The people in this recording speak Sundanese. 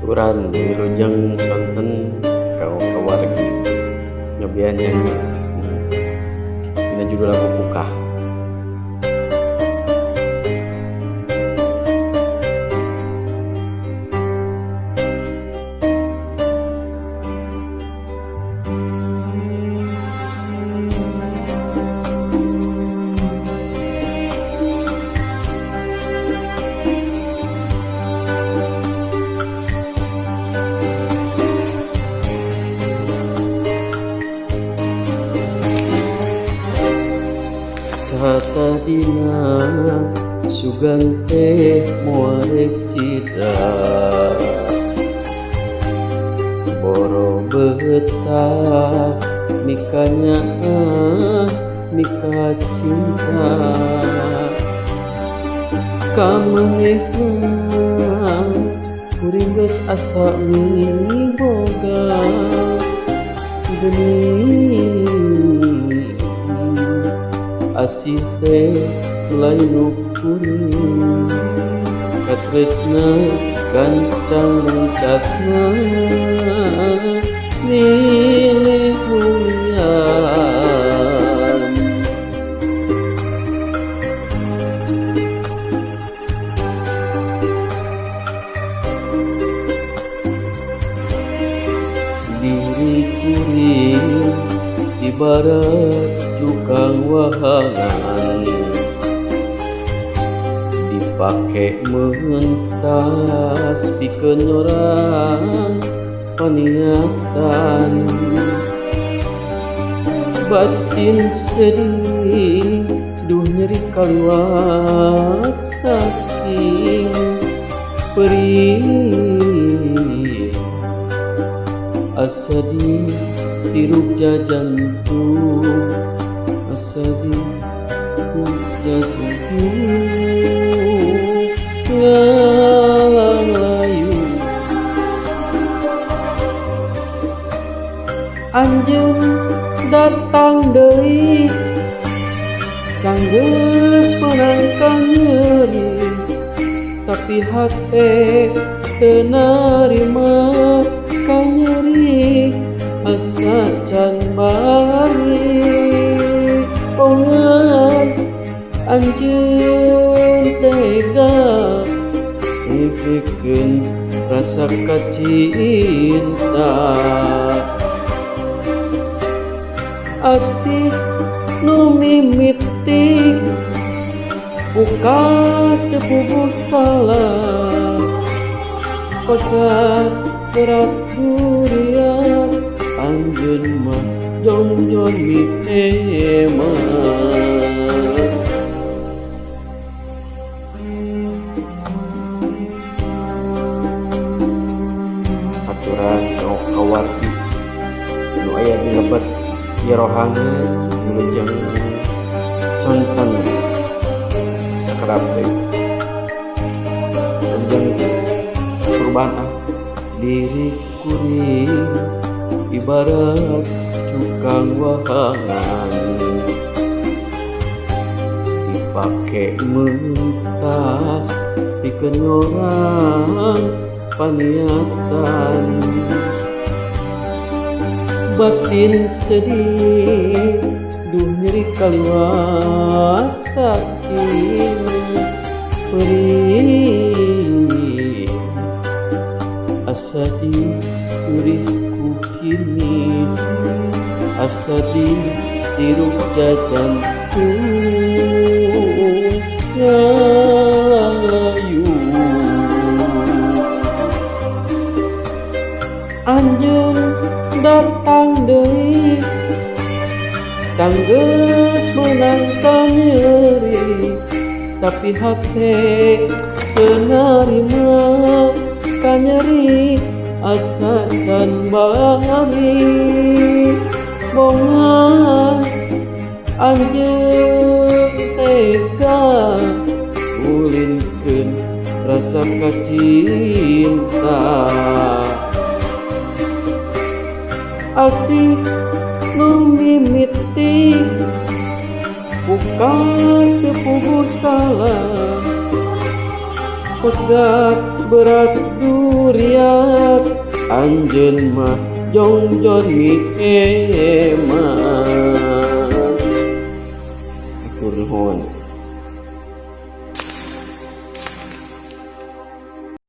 Aturan wilujeng sonten ka kawargi nyobian nyanyi dina judul lagu Pukah. Katadina sugan teh moal citra boro betah mikanya mika cinta kamanehna kuring geus asa miboga geuning asih teh lain nu kuring katresna gancang loncatna milih huyan diri kuring ibarat tukang wahangan dipake mentas pikeun nyorang paniatan batin sedih duh nyeri kaliwat saking perih asa ditirup jajantung asa ditirup jajantung ngalayu anjeun datang deui sanggeus meunang ka nyeri tapi hate teu narima ka nyeri asa can balik bongan anjeun tega ngipikeun rasa kacinta asih nu mimiti buka teu puguh salah kodrat berat durian anjeun mah jongjon mieman. Aturan kawargi nu aya di lebet irohangan wilujeng sonten sakedap deui wilujeng perubahan ah diri kuring ibarat tukang wahangan dipake mentas pikeun nyorang paniatan batin sedih duh nyeri kaliwat saking perih asa diurih ku kinis asa ditirup jajantung ngalayu anjeun datang deui sanggeus meunang ka nyeri tapi hate teu narima ka nyeri asa can balik bongan anjeun tega ulinkeun rasa kacinta asih nu mimiti buka teu puguh salah Pegat berat duriat, anjeun mah jongjon mihemat. Hatur nuhun.